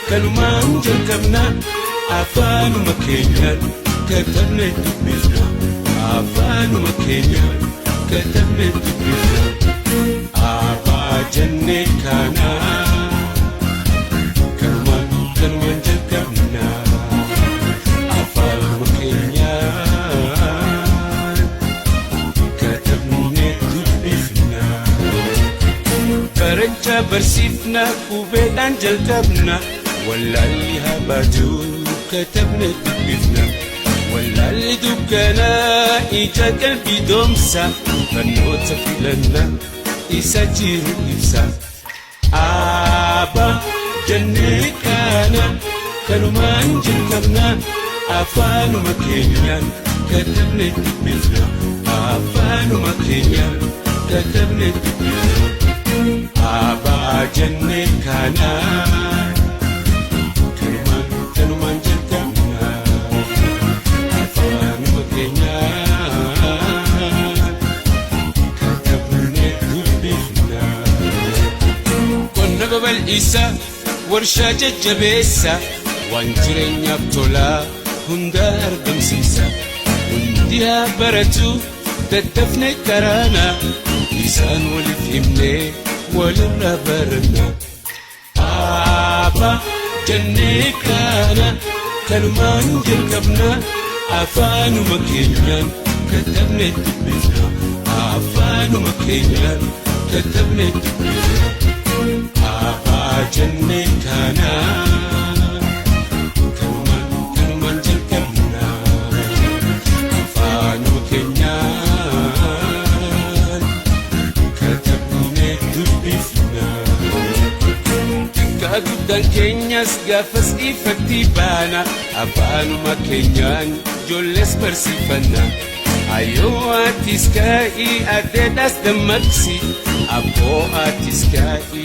Kanumaan jalqabna, afaanuma keenyaan katabne dubbifna. Afaanuma keenyaan katabne dubbifna. Abbaa jennee kana, kanumaan kanumaan jalqabna. Afaanuma keenyaan katabne dubbifna. Barachaa barsiifna, qubeedhaan jalqabna. Wallaalli haa baatu, katabne dubbifna. Wallaalli dukkanaa ija qalbii doomsa. Barnoota filanna, isa jiru ibsa. Abbaa jennee kana, kanumaan jalqabna. Afaanuma keenyaan katabne dubbifna. Afaanuma keenyaan katabne dubbifna. Abbaa jennee kana, kanumaan kanumaan jalqabna. Afaanuma keenyaan katabne dubbifna. Qonna babal'isa, warshaa jajjabeessa, waan jireenyaaf tolaa hunda argamsiisa. Hundi haa baratu, daddafne karaana, isaan waliif himnee walirraa baranna. Abbaa jennee kana, kanumaan jalqabna. Afaanuma keenyaan katabne dubbifna. Afaanuma keenyaan katabne dubbifna. Abbaa jennee kana, kanumaan kanumaan jalqabna. Afaanuma keenyaan katabne dubbifna. Xiqqaa guddaan keenyas gaafas ifatti baana. Afaanuma keenyaan ijoollees barsiifanna. Ayyoo, atis ka'ii, adeedhaas dammaqsi. Abboo, atis ka'ii.